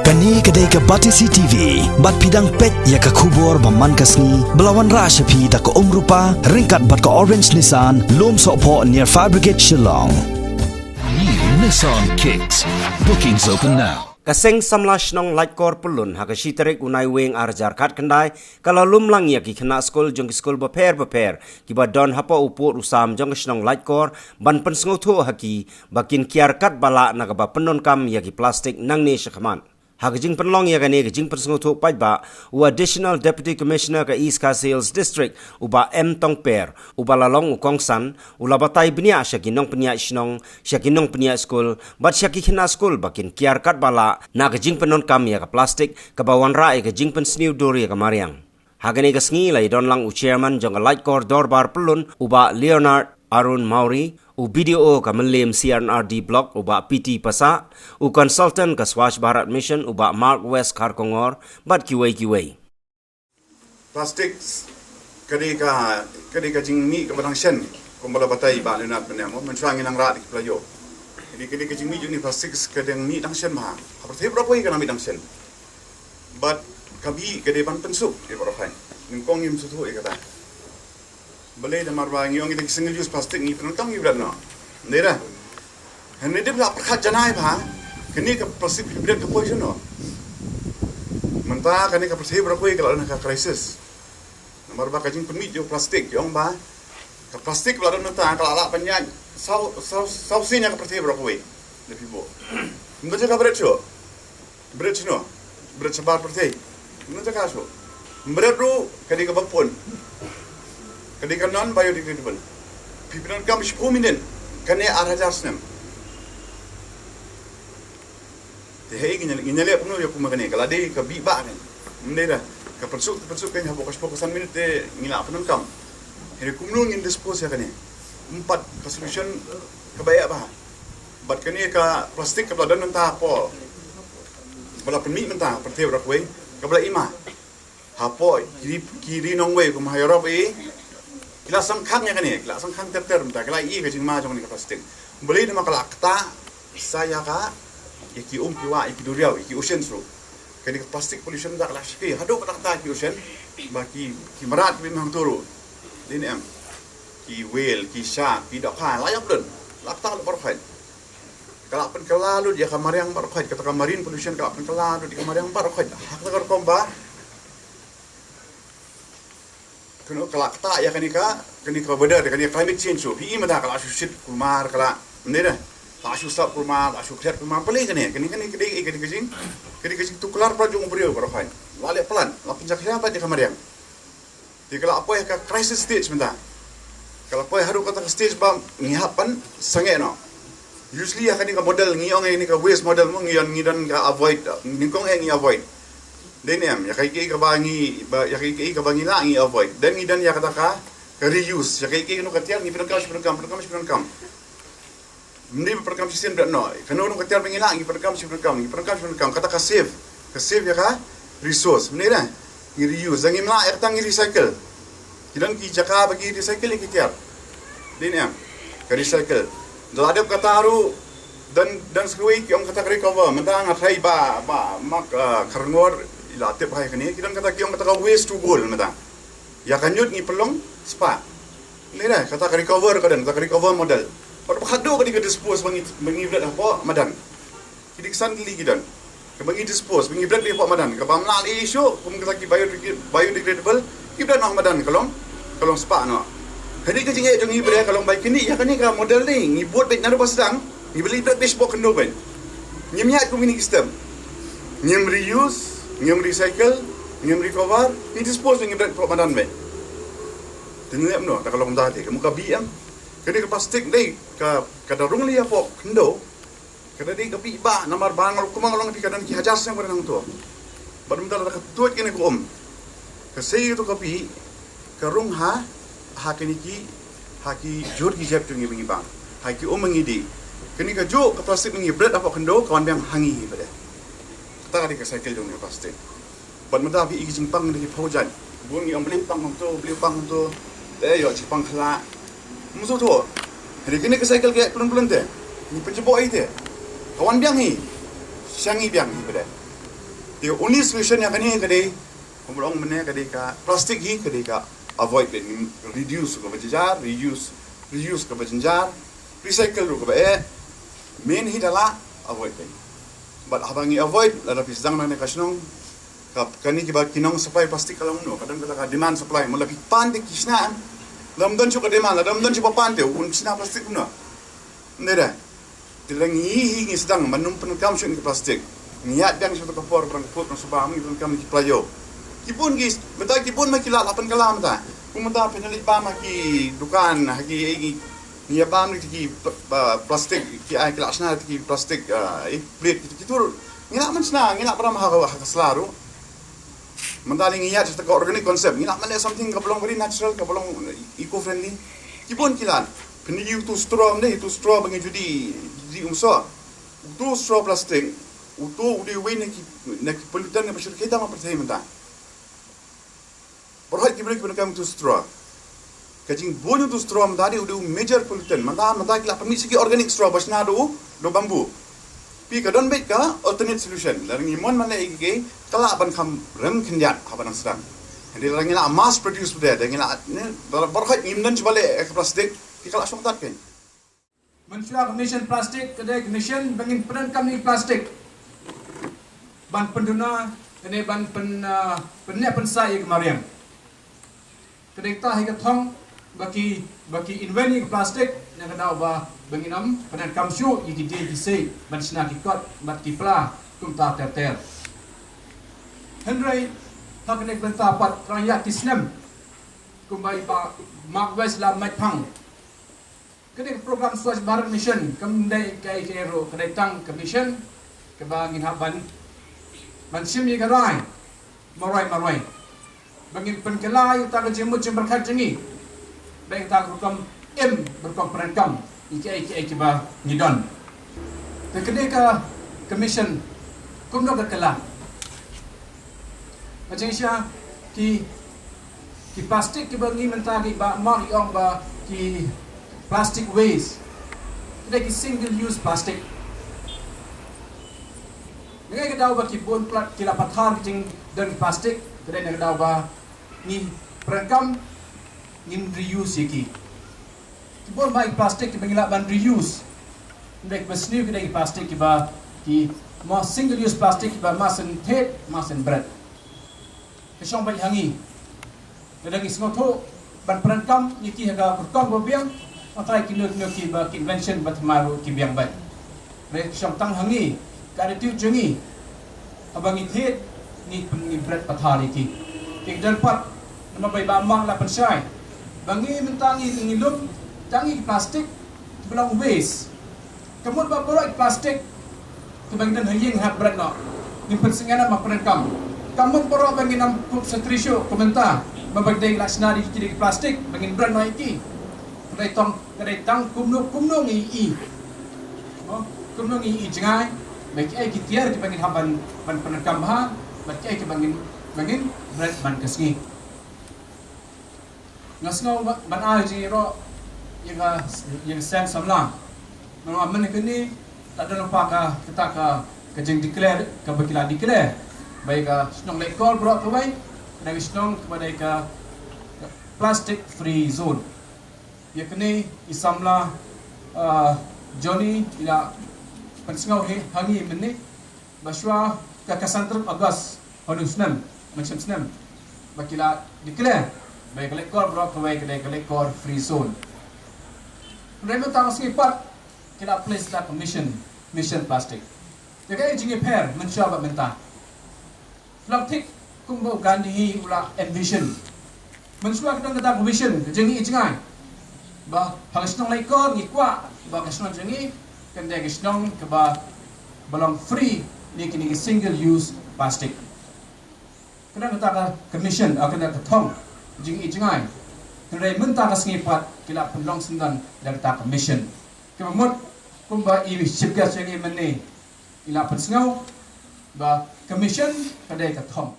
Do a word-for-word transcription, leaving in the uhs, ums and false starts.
Kane ka dei ka Batesi T V, bad phi dang peit ïa ka khubor ba man ka sngi, ba la wanrah sha phi da ka Umrupa, ryngkat bad ka Orange Nissan, Lumsohphoh near Fire Brigade Shillong. New Nissan Kicks. Bookings open now. Ka seng samla shnong Laitkor Pyllun ha ka shi tarik u Naiwieng ar hajar khatkhyndai, ka la lum lang ïa ki khynnah skul jong ki skul bapher bapher, kiba don hapoh u pud u sam jong ka shnong Laitkor, ban pynsngewthuh ha ki, ba kin kiar katba lah na kaba pyndonkam ïa ki plastik nangne shakhmat. Ha ka jingpynlong ïa kane ka jingpynsngewthuh paidbah, u Additional Deputy Commissioner ka East Khasi Hills District, u Bah M Tongper, uba la long u kongsan, u la batai bniah sha ki nongpynïaid shnong, sha ki nongpynïaid skul, bad sha ki khynnah skul ba kin kiar katba lah, na ka jingpyndonkam ïa ka plastik, kaba wanrah ïa ka jingpynsniew dur ïa ka mariang. Ha kane ka sngi la ïadon lang u chairman jong ka Laitkor Dorbar Pyllun, u Bah Leonard Arun Mawrie, u B D O ka Mylliem C R and R D Block, u Bah P T Passah, u consultant ka Swachh Bharat Mission, u Bah Mark West Kharkongor, bad kiwei kiwei. Plastics, ka dei ka, ka dei ka jingmih kaba dang shen, kumba la batai Bah Leonard mynne mo, mynshuwa ngi nang rah da ki pla ïoh. Ka dei, ka dei ka jingmih jong ngi plastics ka dang mih dang shen bha. Ha pyrthei baroh kawei ka dang mih dang shen. Bad ka bih ka dei ban pynsuk ïa baroh kawei. Nyngkong ngim sngewthuh ïa kata. Balei, namar ba ngi ong ïa ki single use plastic ngi pyndonkam ngi bret noh. Ym dei da. Hynrei dei ba la pyrkhat janai bha, kane ka plastic phi bret ka poi shano. Mynta kane ka pyrthei baroh kawei ka la don ha ka crisis. Namar ba ka jingpynmih jong plastic, ki ong ba ka plastic ba la don mynta ka la lah ban ïaid saw, saw, saw sien ïa ka pyrthei baroh kawei. Da phi buh. Ym don jaka bret shuh. Bret shano? Bret shabar pyrthei. Ym don jaka shuh. Bret ruh ka dei kaba pun. Ka dei ka non biodegradable. Phi pyndonkam shiphew minit, kane ar hajar snem. Te hei, ngin ïa, ngin ïaleh kumno ïa ka kane, ka la dei ka bih bah kane. Ym dei da. Ka pynsuk, ka pynsuk kane hapoh ka shiphew ka san minit te ngi lah pyndonkam. Hynrei kumno ngin dispose ïa kane. Ym pat ka solution kaba ïa bha. Bad kane ka plastik kaba la don mynta hapoh, ba la pynmih mynta ha pyrthei baroh kawei, kaba la i ma. Hapoh ki ri, ki ri nongwei kum ha Europe i, ki la sngewkhang ïa kane, ki la sngewkhang ter ter mynta, ki la i ka jingma jong kane ka plastik. Balei? Namar ka la ktah sa ïa ka, ïa ki um ki wah, ïa ki duriaw, ïa ki ocean ruh. Kane ka plastic pollution mynta ka la shakri haduh katta katta ki ocean, ba ki, ki mrad ki bym hangto ruh. Dei ne em? Ki whale, ki shark, ki dohkha, la ïap don, la ktah lut baroh khoit. Ka la pynkylla lut ïa ka mariang baroh khoit, kata ka marine pollution ka la pynkylla lut ïa ka mariang baroh khoit. Ha kata ka rukom ba kano ka la ktah ïa kane ka, kane ka weather, kane ka climate change, so phi i mynta ka la shu shit kulmar, ka la, ym dei da, la shu sap kulmar, la shu klet kulmar, balei kane, kane, kane, kane, kane ka jing, kane ka jingtuklar pat jong u briew baroh khoit. La leh plat, la pynjakhlia pat ïa ka mariang. Te ka la poi ha ka crisis stage mynta. Ka la poi haduh kata ka stage ba ngi hap ban sangeh noh. Usually ha kane ka model ngi ong ïa kane ka waste model mo, ngi don, ngi don ka avoid, nyngkong eh ngi avoid. Dei ne em, ïa kaei kaei kaba ngi, ba, ïa kaei kaei kaba ngi lah ngi avoid. Then ngi don ïa kata ka, ka reuse, ïa kaei kaei kano ka tiar ngi pyndonkam shi pyndonkam, pyndonkam shi pyndonkam. Ym dei ba pyndonkam shisien bret noh. Kano kano ka tiar ba ngi lah ngi pyndonkam shi pyndonkam, ngi pyndonkam shi pyndonkam. Kata ka save, ka save ïa ka resource. Ym dei da. Ngi reuse, da ngim lah ïa kata ngi recycle. Ki don ki jaka ba ki recycle ïa ki tiar. Dei ne em? Ka recycle. Da la dep kata ruh, don, don sa kawei ki ong kata ka recover. Mynta nga tharai ba, ba, Mark, ah, Kharngor, i la tip ha kane. Ki don kata ki ong kata ka waste to gold mynta. Ïa ka ñiut ngi pynlong spah. Ym dei da, kata ka recover ka don, kata ka recover model. Bad ba khadduh ka dei ka dispose ba ngi, ba ngi bret hapoh madan. Ki dei ki san tylli ki don. Kaba ngi dispose, ba ngi bret hapoh madan. Kaba ym lah leh issue, kum kata ki biodegrad-, biodegradable, ki bret noh madan ka long, ka long spah noh. Hynrei ka jingeh jong ngi ba dei ka long ba kine, ïa kane ka model ne, ngi bud beit naduh ba sdang, ngi bret beit shapoh khyndew beit. Ngim ïaid kum kine ki step. Ngim reuse, ngim recycle, ngim recover, ngi dispose, ngi bret hapoh madan beit. Te ngi leh kumno, da ka long da te, ka mut ka bih em. Kane ka plastik dei, ka, ka da rung lei hapoh khyndew. Ka da dei ka bih bah, namar ba nga ruh kumba nga ong ïa phi ka don ki hajar snem ka don hangto. Bad mynta lada ka tuid kane ka um, ka sei kato ka bih, ka rung ha, ha kine ki, ha ki jhur ki jep jong ngi ba ngi bang. Ha ki um ba ngi dih. Kane kajuh ka plastik ba ngi bret hapoh khyndew, ka wan biang ha ngi hi pat de. Kata ka dei ka cycle jong ka plastik. Bad mynta phi i ki jingpang da ki phew jait. Bun ngi ong balei pang hangto, balei pang hangto. Te ïoh jingpang khyllah. Ym sngewthuh. Hynrei kine ki cycle ki pynlong pynlong te. Ngi pynjubok ïa te. Ka wan biang hi. Sha ngi biang hi pat de. Te only solution ïa kane ka dei, kumba ong mynne, ka dei ka plastic hi ka dei ka avoid, ka dei reduce kaba jynjar, reuse, reuse kaba jynjar, recycle ruh kaba eh. Main hi da la avoid, ka dei. Bad haba ngi avoid, lada phi sdang nangne ka shnong, ka, kane kiba ki nong supply plastic ka long kumno, ka don kata ka demand supply, mula phi pan te ki shna em. Lada ym don shuh ka demand, lada ym don shuh ba pan te, un shna plastic kumno. Ym dei de. Te lada ngi hi ngi sdang ban ym pyndonkam shuh ïa ki plastic, ngi ïaid biang sha kata ka por, ba dang ka pud ka suba, ngi pyndonkam ki playo. Ki bun ki, mynta ki bun ma ki la, la pynkylla mynta. Kum mynta phin leit bam ha ki dukan, ha ki, eh, ngi, ngi ïa bam ki, ki pl-, ba, plastic, ki, ah, ki la shna ki plastic, ah, eh, plate, ki, ki tur. Ngi la man shna, ngi la bam ha, ha ka sla ruh. Mynta ngi ïaid sha ka organic concept, ngi la man leh something kaba long very natural, kaba long eco friendly. Ki bun ki lad. Phin ïoh uto u straw, ym dei uto u straw ba ngi ju die, die umsoh. Uto u straw plastic, uto u dei uwei na ki, na ki pollutant kaba shu kheiñ tam ha pyrthei mynta. Baroh ki briew kiba donkam uto u straw. Ka jingbun uto u straw mynta dei u dei u major pollutant. Mynta, mynta ki la pynmih sha ki organic straw ba shna da u, da u bamboo. Phi, ka don beit ka alternate solution. Lada ngi mon ban leh ïa kine, ka lah ban kham rem khyndiat haba nang sdang. Hynrei lada ngi la mass produce pat, lada ngi la, ne, baroh ngim don shuh ba leh ka plastic, phi, ka la shong tad kein. Mynshuwa ka mission plastic ka dei ka mission ba ngin pyndonkam ïa ki plastic ban pynduna, ka dei ban pyn, ah, pynneh pynsaid ïa ka mariang. Ka dei kata hi ka thong ba ki, ba ki invent ïa ki plastic, na ka daw ba, ba ngin ym pyndonkam shuh ïa ki dieng ki siej ban shna ki kot bad ki pla kumta ter ter. Hynrei ha kane ka bynta pat, tang ïa ki snem, kumba i Bah Mark West la mait phang, ka dei ka program Swachh Bharat Mission, kam dei kaei kaei ruh, ka dei tang ka mission kaba ngin hap ban, ban shim ïa ka rai marwei marwei, ba ngin pynkylla ïa kata ka jingmut jingpyrkhat jong ngi, ba ïa kata ka rukom im, rukom pyndonkam ïa kiei kiei kiba ngi don. Te ka dei ka, ka mission kumno ka kylla. Ka jingshisha, ki, ki plastic kiba ngi mynta, ki Bah Mark i ong ba ki plastic waste, ka dei ki single use plastic. Na ka daw ba ki bun palat ki la pathar ki jingdon ki plastic, ka dei na ka daw ba ngi pyndonkam, ngin reuse ïa ki. Ki bun bha ki plastic kiba ngi lah ban reuse. Hynrei kiba sniew ki dei ki plastic kiba, ki mo single use plastic kiba mar shen thied, mar shen bret. Ka shong beit ha ngi. Lada ngi sngewthuh ban pyndonkam ïa ki ha ka rukom ba biang, hynrei kino kino kiba ki invention ba thymmai ruh ki biang beit. Hynrei ka shong tang ha ngi, ka attitude jong ngi. Haba ngi thied, ngi pyn, ngi bret pathar ïa ki. Ki don pat, namar ba i Bah Mark la pynshai ba ngi mynta ngi, ngi lum tang ïa ki plastic kiba long waste. Ka mut ba baroh ki plastic kiba ngi don ha ïing hap bret noh, ngim pynsngew, ngim pyndonkam. Ka mut baroh ba ngin ym kup shatri shuh kum mynta, ba ba ki dei la shna da ki, ki dei ki plastic ba ngin bret noh ïa ki. Ka dei tang, ka dei tang kumno, kumno ngi ïohi. Mo, kumno ngi ïohi jngai ba kiei ki tiar kiba ngin hap ban, ban pyndonkam bha, bad kiei kiba ngin, ba ngin bret man ka sngi. Nga sngew ba, ban ai jingïaroh ïa ka, ïa ka seng samla. Namar mynne kane la don lypa ka, kata ka, ka jingdeclare kaba ki la declare ba ïa ka shnong Laitkor baroh kawei ka dei ka shnong kaba dei ka, ka plastic free zone. Ïa kane i samla, ah, Johnny i la pynsngew hi ha ngi mynne ba shuwa ka, ka san tarik August ha une u snem, mynshem snem, ba ki la declare ba ïa ka Laitkor baroh kawei ka dei ka Laitkor free zone. Hynrei mynta ka sngi pat ki la place da ka mission, mission plastic. Te kaei ka jingïapher mynshuwa bad mynta? Long thik kumba u Gandhi u la envision. Mynshuwa ka don kata ka vision, ka jingïohi jngai ba ha ka shnong Laitkor ngi kwah ba ka shnong jong ngi kan dei ka shnong kaba, ba long free na kine ki single use plastic. Ka don kata ka, ka mission, ah, ka don ka thong, jingïohi jngai. Hynrei mynta ka sngi pat ki la pynlong syndon da kata ka mission. Kaba mut kumba i Chief Guest jong ngi mynne i la pynsngew ba ka mission ka dei ka thong.